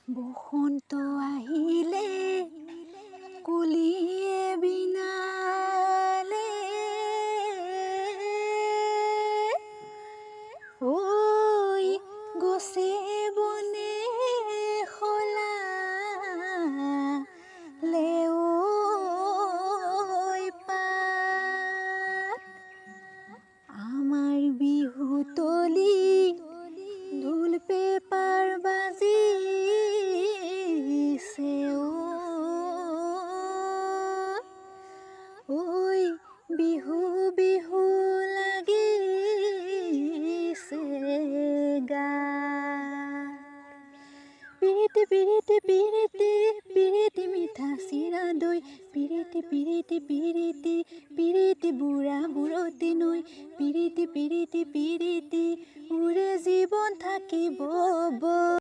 বসন্ত আহিলে কুলিয়ে বিনালে, ঐ গছে বনে সলালে ঐ পাত। আমাৰ বিহুতলি ঢোল পেঁপাৰ বাজিছে ঐ, বিহু বিহু লাগিছে গাত। পিৰিতি পিৰিতি